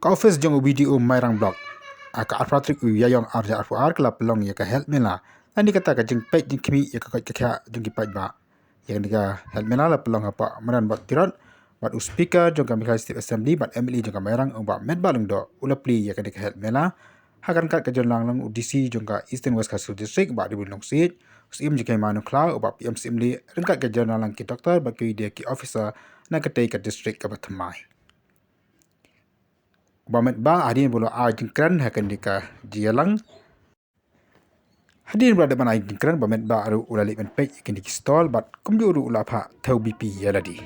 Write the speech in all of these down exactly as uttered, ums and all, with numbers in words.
Ka office jong u B D O Mairang Block ha ka arphew tarik u Ïaïong arhajar arphew ar ka la pynlong ïa ka health mela. Nangta kata ka jingpeit jingkhmih ïa ka koit ka khiah jong ki paidbah. Ïa kane ka health mela la pynlong ha Bah Madan Bah Tirot bad u speaker jong ka Meghalaya State Assembly bad M L A jong ka Mairang u Bah Metbah Lyngdoh u la plie ïa kane ka health mela. Ha ka ryngkat ka jingïalang lang u D C jong ka Eastern West Khasi Hills District Bah Ridwan Longsiej, u Syiem jong ka Hima Nongkhlaw u Bah P M Syiemlieh, ryngkat ka jingïalang ki doktor bad kiwei de ki officer na katei ka district kaba thymmai. Bah Metbah hadien ba u la ai jingkren ha kane ka jingïalang. Hadien ba u la dep ban ai jingkren, Bah Metbah ruh u la leit ban peit ïa kine ki stall bad kumjuh ruh u la phah thew B P ïa lade.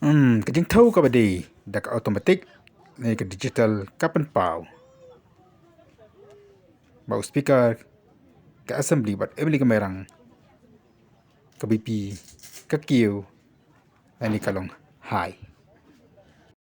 Hmm, ka jingthew kaba dei da ka automatic ne ka digital ka pynpaw ba u speaker ka assembly bad M L A ka Mairang ka B P ka kiew lane ka long high.